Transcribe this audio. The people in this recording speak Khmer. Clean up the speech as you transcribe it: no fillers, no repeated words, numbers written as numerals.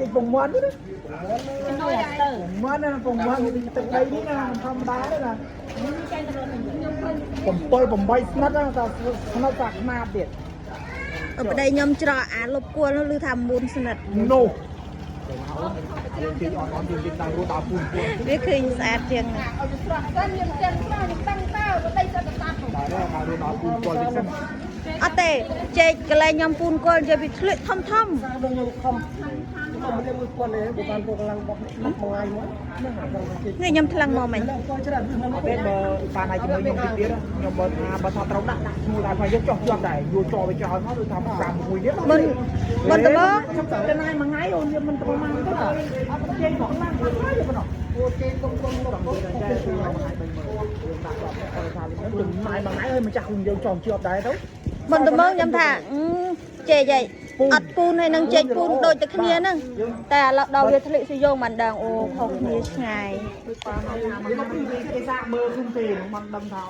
ចេកពងមាន់ទេណាពងមាន់ណាពងមាន់ទឹកដីនេះណាធម្មតាទេណា7 8ស្និតណាតាស្និតតាខ្នាបទៀត ប្តីខ្ញុំច្រកអាលុបគួលនោះឮថាមូនស្និត នោះយើងទីអត់អត់យើងទីដល់រត់ដល់ពូនពូន វាឃើញស្អាតជាង ឲ្យស្រស់សិនយើងចឹងខ្លះយើងតាំងតើបដីសិតតាប់ ដល់ដល់រត់ដល់ពូនពូនតិចសិន អត់ទេចេកកន្លែងខ្ញុំពូនគល់និយាយពីធ្លាក់ធំធំ ដល់ខ្ញុំខំខំមិនមួយពាន់ទេបើបានពួកកម្លាំងបោះមួយថ្ងៃមកហ្នឹងអាដល់គេ នេះខ្ញុំថ្លឹងមកមិញ ឡើងកច្រើនវា អត់ទេបើបានឲ្យជាមួយខ្ញុំតិចទៀតខ្ញុំបើថាបើថាត្រូវដាក់ដាក់ឈ្មោះដែរបើយើងចោះជាប់ដែរយួរចោវាចោលមកឬថា5 6ទៀត មុនមុនដំបូង ខ្ញុំទៅណាយមួយថ្ងៃអូនយើងមិនប្រមាណទេអត់ចេញផងឡើងហើយប៉ុណ្ណោះ ពួកគេកុំកុំកុំកុំ តែថ្ងៃ30000យើងដាក់ដល់ទៅថាលិចំណាយមួយថ្ងៃហើយម្ចាស់យើងចង់ជាប់ដែរទៅ មុនដំបូងខ្ញុំថាអឺចេកហីអត់ពូនហើយនឹងចេកពូនដូចតែគ្នាហ្នឹងតែឥឡូវដល់វាធ្លាក់ស៊ីយ៉ងមិនដឹងអូខុសគ្នាឆ្ងាយ យើងមកពីគេសាកមើលខ្លួនទេមិនដឹងថា